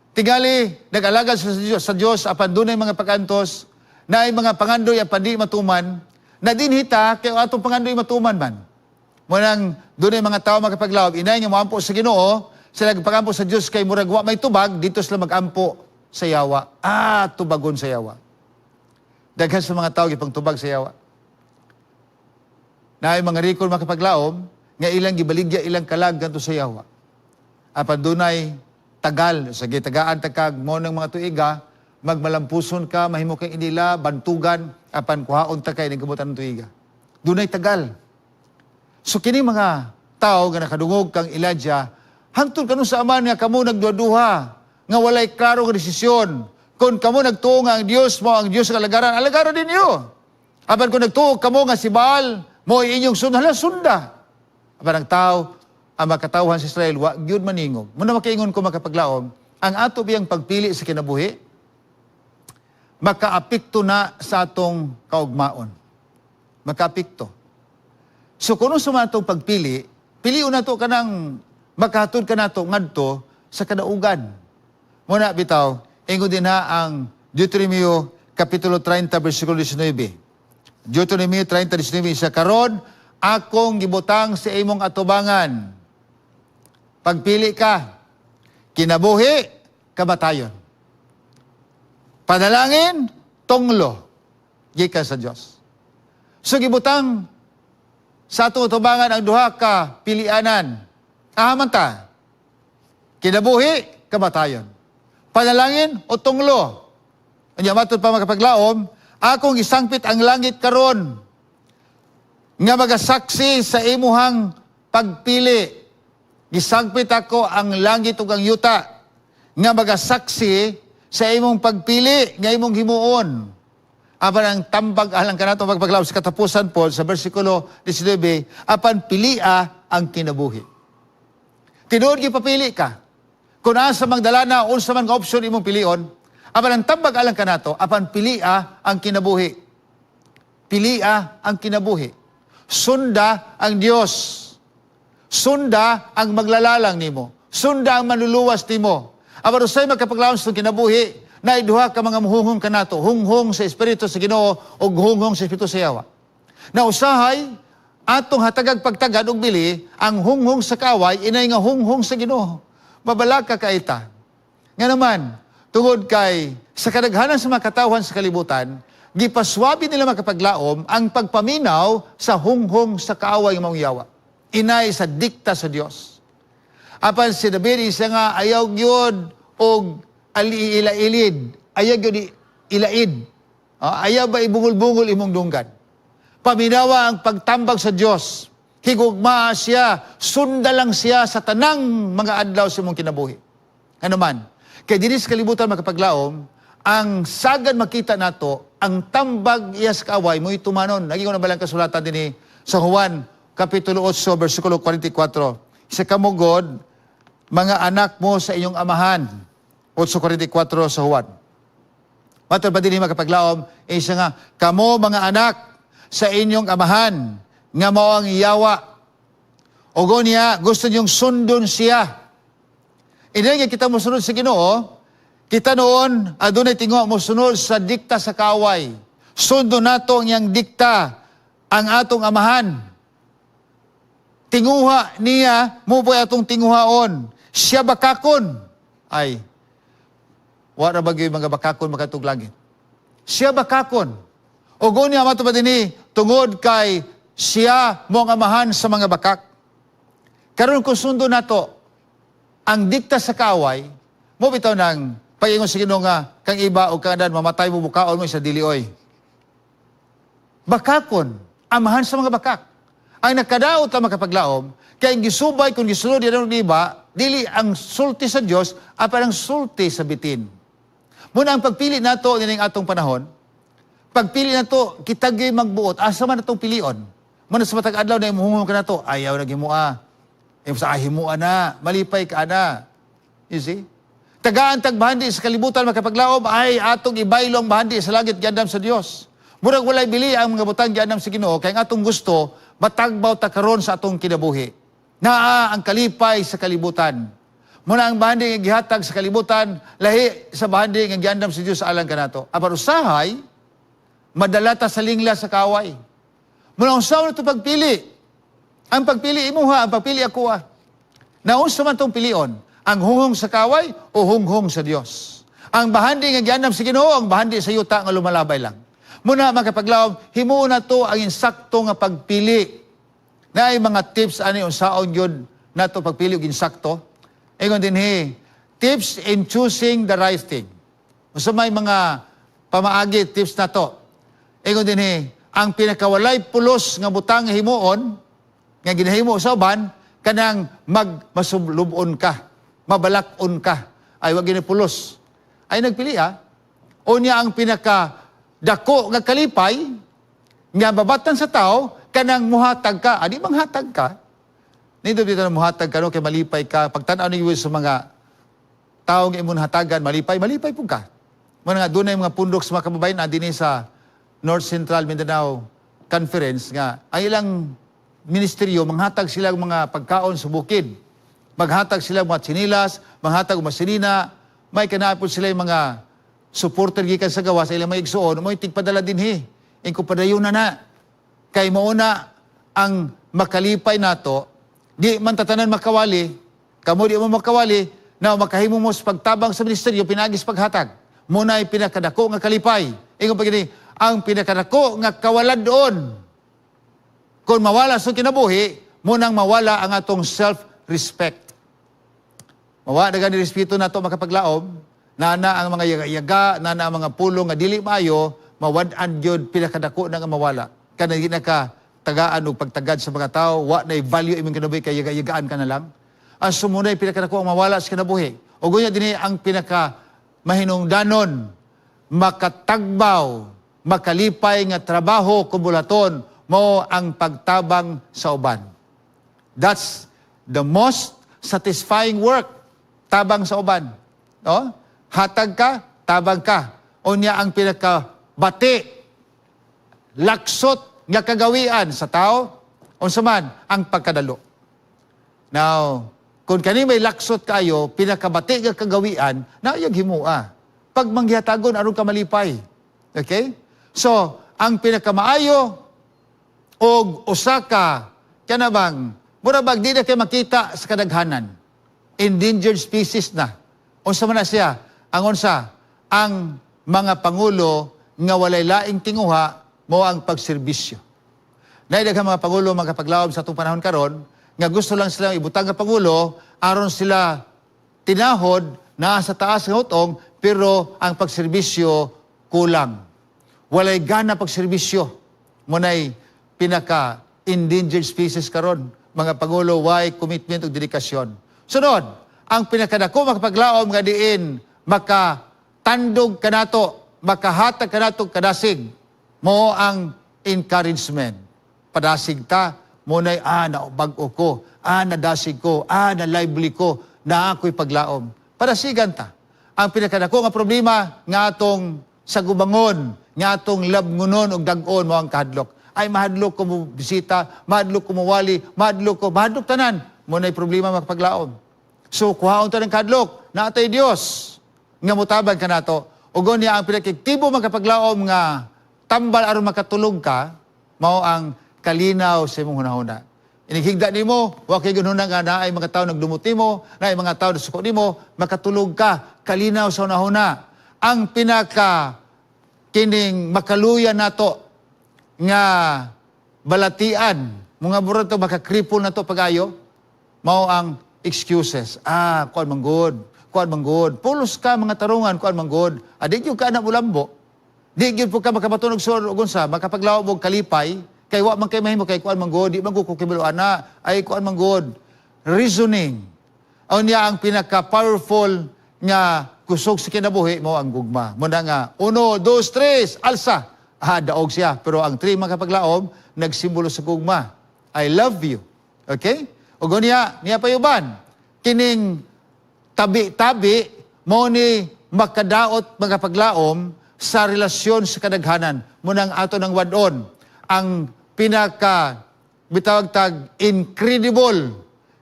Tingali, nag-alagad sa Diyos, apan dunay mga pag-antos, na ay mga pangandoy apan di matuman, na dinhita kay atong pangandoy matuman man. Munang dunay mga tao makapaglaom, inay nga moampo sa Ginoo, sila nagpagampo sa Diyos kay murag wa may tubag, dito sila magampo sa yawa. Ah, tubagon sa yawa. Daghan sa mga tao gipangtubag sa yawa. Na ay mga record makapaglaom, nga ilang gibaligya ilang kalag ganto sa yawa. Apan dunay tagal, sa gitagaan takag mo ng mga tuiga, magmalampuson ka, mahimo kang inila, bantugan, apan kuhaon ta kay nagabutan ng tuiga. Dunay tagal. So kini mga tao nga nakadungog kang Elijah, "Hangtod kanus-a man nga kamo nagduha-duha, nga walay klaro nga desisyon? Kung kamo nagtuo nga ang Dios mo ang Dios nga alagaran, alagaran ninyo. Apan kung nagtuo kamo nga si Baal mo inyong sunda, hala, sunda." Apan ang tao, ang makatawhan sa Israel, wa gyud maningog. Muna makaingon ko makapaglaom, ang ato biyang pagpili sa kinabuhi, makaapekto na sa atong kaugmaon. Makaapekto. So kung sa man atong pagpili, piliun na to kanang makahatod ka nato ngadto sa kadaugan. Muna bitaw, ingon din na ang Deuteronomio Kapitulo 30 versikulo 19. Deuteronomio 30:19 sa karon akong gibutang sa imong atubangan. Pagpili ka, kinabuhi, kamatayon. Panalangin, tonglo, gikan sa Dios. So gibutang sa atong atubangan ang duha ka pilianan. Ahaman ta? Kinabuhi, kamatayon. Panalangin o tonglo. Anya matud pa makapaglaom, akong isangpit ang langit karon nga magasaksi sa imuhang pagpili. Gisangpit ako ang langit ug ang yuta nga magasaksi sa imong pagpili nga imong himuon. Apan ang tambag alang kanato magpaglaom sa katapusan po sa versikulo 19, apan pilia ang kinabuhi. Tinuod gipapili ka. Kung asa mang dalana, unsa man nga option imong pilion, apan ang tambag alang kanato, apan pilia ang kinabuhi. Pilia ang kinabuhi. Sunda ang Dios. Sunda ang maglalalang nimo. Sunda ang manluluwas nimo. Apan usay makapaglaom sa kinabuhi, na duha ka mga muhunghong kanato, hunghong sa espiritu sa Ginoo ug hunghong sa espiritu sa yawa. Na usahay atong hatagag pagtagad og bili ang hunghong sa kaway inay nga hunghong sa Ginoo. Mabalaka ka ita. Nga naman, tungod kay sa kadaghanan sa mga katawhan sa kalibutan, gipaswabi nila makapaglaom ang pagpaminaw sa hunghong sa kaaway nga maong yawa. Inay sa dikta sa Dios. Apan si David isa nga ayaw gyud og aliila-ilid, Ayaw gyud ilaid. Ayaw ba ibungol-bungol imong dunggan. Paminawa ang pagtambag sa Dios. Higugmaa siya, sunda lang siya sa tanang mga adlaw sa imong kinabuhi. Ano man, kay dinhi sa kalibutan, makapaglaom, ang sagad makita nato, ang tambag iya sa kaaway mo'y tumanon. Naging na balang kasulatan dinhi sa Juan, Kapitulo 8, versikulo 44. Sa kamugod, mga anak mo sa inyong amahan. 8.44 sa Juan. Matod pa dinhi, makapaglaom, isa nga, kamo mga anak sa inyong amahan, nga mao ang yawa. Ug niya, gusto niyong sundon siya. Hindi nga kita mosunod sa Ginoo, kita noon, adunay tingo mo sunod sa dikta sa kaaway. Sundon nato ang iyang dikta, ang atong amahan. Tinguha niya, mo po'y atong tinguhaon. Siya bakakon. Ay, wala ba gyud mga bakakon makatug langit? Siya bakakon. O niya mato pa dinhi, tungod kay siya mo ang amahan sa mga bakak. Karon kung sundo nato ang dikta sa kaaway, mo bitaw nang pagingon sa Ginoo nga kang iba o kang mamatay mo, bukaon mo sa dilioy. Bakakon, amahan sa mga bakak. Ang nakadaot ang makapaglaom, kay ang gisubay kung gisunod yan ang iba, dili ang sulti sa Dios, apan ang sulti sa bitin. Muna ang pagpili nato nining atong panahon, pagpili nato, kita gyud magbuot, asa man atong pilion? Muna sa matag adlaw na imuhungon ka nato, ayaw na gimua. Imo sa ahimua na, malipay ka na. You see? Tagaan tag bahandi sa kalibutan, makapaglaom, ay atong ibaylo ang bahandi sa langit giandam sa Dios. Murag walay bili ang mga butang giandam sa Ginoo kay ang atong gusto matagbaw ta karon sa atong kinabuhi. Naa ang kalipay sa kalibutan. Muna ang bahandi nga gihatag sa kalibutan lahi sa bahandi nga giandam sa Dios alang kanato. Apan usahay madala ta sa lingla sa kaaway. Muna unsa man ito pagpili? Ang pagpili imuha, ang pagpili ako ah. Naunsa man tong pilion? Ang hunghong sa kaaway o hunghong sa Dios? Ang bahandi nga giandam sa Ginoo, ang bahandi sa yuta nga lumalabay lang. Muna makapaglaom, himuon na to ang insakto nga pagpili. Naay mga tips ani unsaon gyud nato pagpili og insakto. Ingon dinhi, tips in choosing the right thing. Unsa may mga pamaagi, tips nato? Ingon dinhi, ang pinakawalay pulos nga butang nga himuon nga ginahimo sa uban kanang magmasublubon ka, mabalak-on ka. Ay wag gini pulos. Ay nagpili ah. Unya ang pinaka dako nga kalipay nga babatan sa tao kanang muhatag ka. Adi bang hatag ka? Nindot dito na muhatag ka no kay malipay ka. Pagtan-aw ninyo sa mga tao nga imong hatagan, malipay, malipay pud ka. Mo nga dunay mga pundok sa mga kababayan na dinhi sa North Central Mindanao Conference nga ang ilang ministeryo manghatag sila og mga pagkaon sa bukid. Maghatag sila og mga tsinilas, manghatag og mga sinina, may kanapod sila yung mga supporter gikan sa gawas sa ilang mga igsuon, mo tigpadala dinhi. Ingko padayon na na. Kay mao na ang makalipay nato, di man tatanan makawali, kamo di mo makawali, na makahimo mo sa pagtabang sa ministeryo, pinagis paghatag. Muna ay pinakadako nga kalipay. Ingon pa gini, ang pinakadako nga kawalan doon. Kung mawala sa kinabuhi, munang mawala ang atong self-respect. Mawa na gani respeto nato, makapaglaom, nana ang mga yaga-yaga, nana ang mga pulong nga dili maayo, mawad-an gyud pinakadako na nga mawala. Kana di na ka tagaan og pagtagad sa mga tao, wa na value imong kinabuhi kay yaga-yagaan ka na lang. Ang sumunay pinakadako ang mawala sa kinabuhi. O gunya dinhi ang pinaka mahinungdanon, makatagbaw, makalipay nga trabaho kubulaton mo ang pagtabang sa uban. That's the most satisfying work. Tabang sa uban. No? Hatag ka, tabang ka. Unya ang pinakabati, laksot nga kagawian sa tao, unsa man ang pagkadalo. Now, kung kani may laksot kayo, pinakabati nga kagawian, naayag himua. Pag manggihatagon, aron ka malipay. Okay? So, ang pinakamaayo og usa ka kana bang mura bag di na kay makita sa kadaghanan. Endangered species na. Unsa man na siya? Ang unsa? Ang mga pangulo nga walay laing tinguha mo ang pagserbisyo. Naay daghang mga pangulo, mga kapaglaom, sa atong panahon karon nga gusto lang silang ibutang nga pangulo aron sila tinahod naa sa taas nga hutong, pero ang pagserbisyo kulang. Walay gana pagserbisyo. Munay pinaka endangered species karon. Mga pangulo, way commitment ug dedikasyon. Sunod, ang pinakadako, makapaglaom, nga diin makatandog kanato, makahatag kanato kadasig, mo ang encouragement. Padasig ta, munay, na bag-o ko, nadasig ko, na lively ko, na ako'y paglaom. Padasigan ta. Ang pinakadako nga problema nga atong sagubangon, nga atong labngunon og dag-on, mo ang kahadlok. Ay, mahadlok ko mo bisita, mahadlok ko mo wali, mahadlok ko, mahadlok tanan. Mo na'y problema makapaglaom. So, kuhaon ta ng kahadlok, naatay Dios nga mutabang kanato. Ug niya ang pinakektibo, makapaglaom, nga tambal aron makatulog ka, mao ang kalinaw sa imong hunahuna. Inighigda nimo, wa kay gununa nga naay mga tao nagdumot nimo, naay mga tao nasuko nimo, makatulog ka, kalinaw sa hunahuna. Ang pinaka kining makaluya nato nga balatian, mga murag to makakripol na to pagayo, mao ang excuses. Ah, kuan man gud, kuan man gud. Pulos ka mga tarungan, kuan man gud. Adi gyud ka na mulambo. Di gyud po ka makapatunog sa ug unsa, makapaglaom og kalipay kay wa man kay mahimo kay kuan man gud, di man gud ko kibalo ana, ay kuan man gud. Reasoning. Unya ang pinaka powerful nga kusog sa kinabuhi mo ang gugma. Muna nga, uno, dos, tres, alsa. Ah, daog siya. Pero ang three, makapaglaom, nagsimbolo sa gugma. I love you. Okay? O niya, niya payuban. Kining tabi-tabi, mo ni makadaot makapaglaom sa relasyon sa kadaghanan. Munang ato ng wadon. Ang pinaka bitawag tag incredible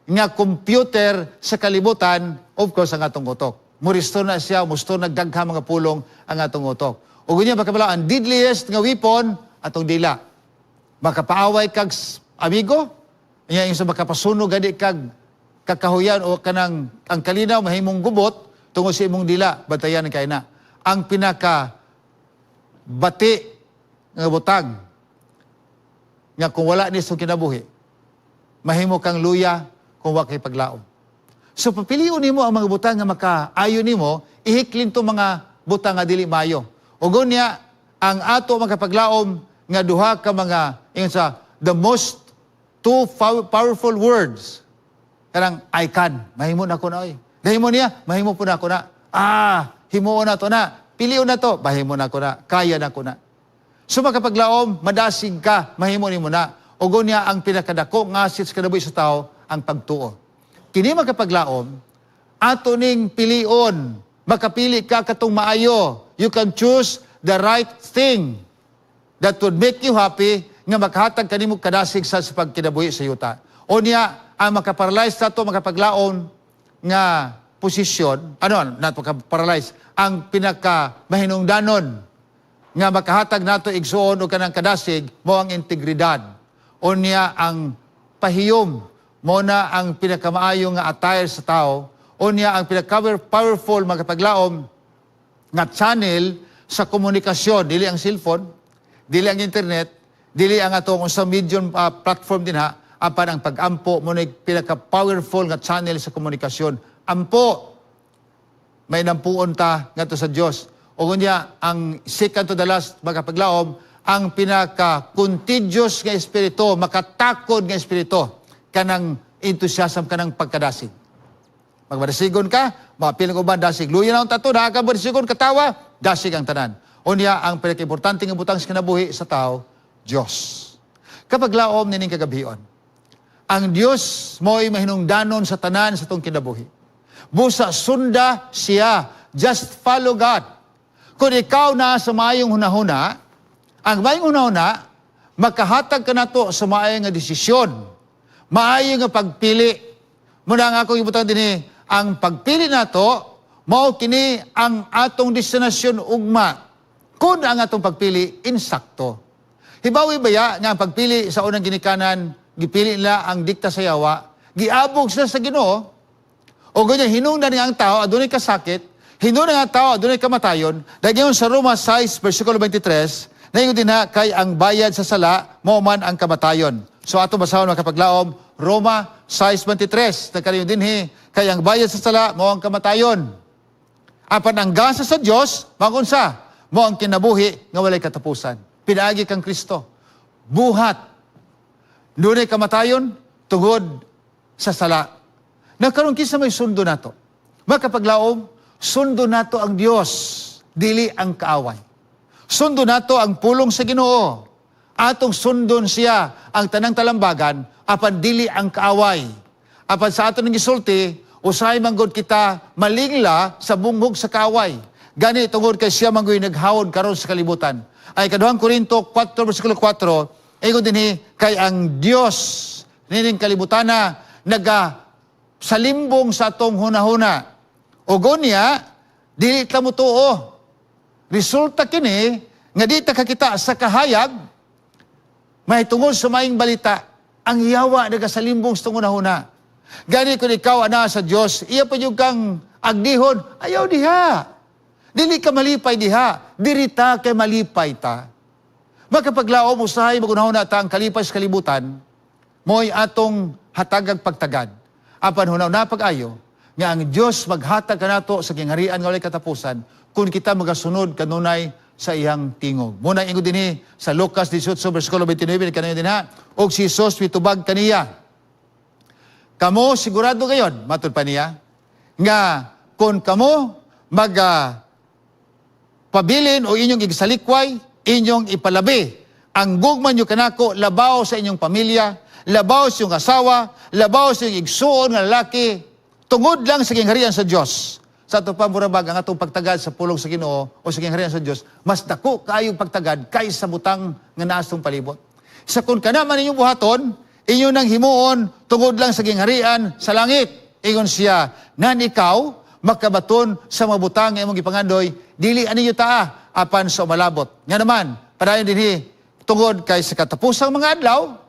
nga computer sa kalibutan, of course, ang atong utok. Muristo na siya, musto nagdagha mga pulong ang atong utok. Ug unya makabala, ang deadliest nga weapon, atong dila. Makapaaway kag amigo, iya yung sa makapasunog gani kag kakahuyan o kanang ang kalinaw mahimong gubot tungod sa imong dila, bantayan kay na. Ang pinaka bati nga butang nga kung wala ni sa kinabuhi, mahimo kang luya kung wa kay paglaom. So papilion nimo ang mga butang nga makaayo nimo, ihiklin to mga butang nga dili maayo. Ug unya ang ato makapaglaom nga duha ka mga ingon sa the most two powerful words, kanang "I can", mahimo na ko na oy. Nahimo niya, mahimo po na ako na. Ah, himuon na to na. Pilion na to, mahimo na ko na. Kaya na ko na. So makapaglaom, madasig ka, mahimo nimo na. Ug unya ang pinakadako nga assets kinabuhi sa tao, ang pagtuo. Kini makapaglaom, ato ning pilion. Makapili ka katong maayo. You can choose the right thing that would make you happy nga makahatag kanimo kadasig sa pagkinabuhi sa yuta. O niya, ang makaparalyze nato makapaglaom nga posisyon, ano, not makaparalyze, ang pinaka mahinungdanon nga makahatag nato igsuon o kanang kadasig mo ang integridad. O niya ang pahiyom mo na ang pinakamaayo nga attire sa tao. O niya ang pinaka powerful makapaglaom nga channel sa komunikasyon, dili ang cellphone, dili ang internet, dili ang atong unsang medium platform dinha, apan ang pag-ampo mo na pinaka powerful nga channel sa komunikasyon. Ampo, may nampuon ta ngadto sa Dios. O unya ang second to the last makapaglaom, ang pinaka contagious nga espiritu, makatakod nga espiritu, kanang enthusiasm, kanang pagkadasig. Magmadasigon ka, mapil ang uban, dasig. Luya na ang tato, nakakabadasigon, katawa, dasig ang tanan. Unya, ang pinaka-importante nga butang sa kinabuhi sa tao, Diyos. Kapag laom nining kagabion, ang Diyos mo'y mahinungdanon sa tanan sa itong kinabuhi. Busa sunda siya. Just follow God. Kung ikaw na sa maayong hunahuna, ang maayong hunahuna, makahatag ka nato sa maayo nga desisyon. Maayo nga pagpili. Muna nga akong ibutang dinhi, ang pagpili nato, mao kini ang atong destinasyon ugma. Kung ang atong pagpili, insakto. Hibawi baya nga ang pagpili sa unang ginikanan, gipili nila ang dikta sa yawa, giabog sila sa Ginoo, o ganyan, hinungdan nga ang tao, adunay kasakit, hinungdan nga ang tao, adunay kamatayon, dahil sa Roma 6, versikulo 23, naingon din na, kay ang bayad sa sala, mao man ang kamatayon. So ato basahon, makapaglaom, Roma 6.23, nagkanayon dinhi, kay ang bayad sa sala, mao ang kamatayon. Apan ang gasa sa Dios, magunsa, mo ang kinabuhi nga walay katapusan. Pinaagi kang Kristo. Buhat. Dunay kamatayon tungod sa sala. Nagkaroon kinsa may sundo nato? Makapaglaom, sundo nato ang Dios, dili ang kaaway. Sundo nato ang pulong sa Ginoo. Atong sundon siya ang tanang talambagan, apan dili ang kaaway. Apan sa ato ng gisulti, usahay manggod kita malingla sa bunghog sa kaaway. Gani tungod kay siya manggoy naghawod karon sa kalibutan. Ay kaduhang Korinto 4 versikulo 4, ingon dinhi kay ang Dios nining kalibutana naga salimbong sa atong hunahuna. O gonya, dili ta motuo. Resulta kini nga di ta kakita sa kahayag may tungod sa maayong balita, ang yawa nagasalimbong sa hunahuna. Gani kung ikaw ana sa Dios, iya pa jud kang agdihon, ayaw diha. Dili ka malipay diha, dirita kay malipay ta. Makapaglaom usahay magunahuna ta ang kalipay sa kalibutan, mo'y atong hatagag pagtagad. Apan hunaw na pag-ayo, nga ang Dios maghatag kanato sa gingharian nga walay katapusan kung kita magasunod kanunay sa iyang tingog. Muna ingon dinhi sa Lucas 18 versikulo 29 kanayo dinha, og si Jesus mitubag kaniya. Kamo sigurado gayon, matud pa niya, nga kung kamo mag pabilin o inyong igsalikway, inyong ipalabi. Ang gugma nyo kanako labaw sa inyong pamilya, labaw sa inyong asawa, labaw sa inyong igsuon nga lalaki, tungod lang sa gingharian sa Dios. Sa ato pa murabag ang atong pagtagad sa pulong sa Ginoo o sa gingharian sa Dios, mas dako kaayong pagtagad kaysa butang nga naa sa atong palibot. Sa kung kana man inyong buhaton, inyo nang himuon tungod lang sa gingharian sa langit. Ingon siya, nan ikaw makabaton sa mga butang nga imong gipangandoy, dili ani taa apan sa umalabot. Nga naman, padayon dinhi tungod kay sa katapusang mga adlaw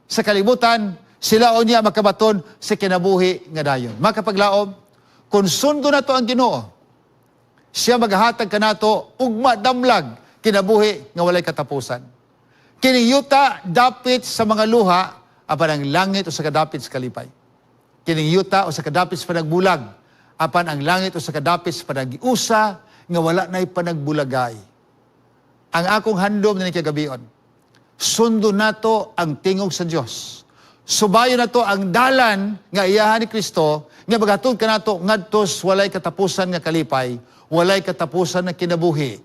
sa kalibutan, sila unya makabaton sa kinabuhi nga dayon. Makapaglaom, kung sundo na to ang Ginoo, siya maghahatag kanato ugma damlag kinabuhi nga walay katapusan. Kining yuta dapit sa mga luha, apan ang langit usa ka dapit sa kalipay. Kining yuta usa ka dapit sa panagbulag, apan ang langit usa ka dapit sa panagiusa nga wala na'y panagbulagay. Ang akong handom na kagabion, sundo nato ang tingog sa Dios. Subayon nato ang dalan nga iyahan ni Kristo nga maghatod kanato ngadto sa walay katapusan nga kalipay, walay katapusan nga kinabuhi.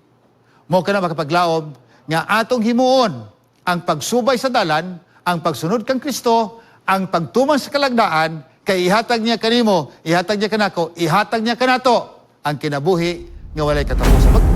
Mo kana makapaglaom nga atong himuon ang pagsubay sa dalan, ang pagsunod kang Kristo, ang pagtuman sa kalagdaan, kay ihatag niya kanimo, ihatag niya kanako, ihatag niya kanato ang kinabuhi nga walay katapusan.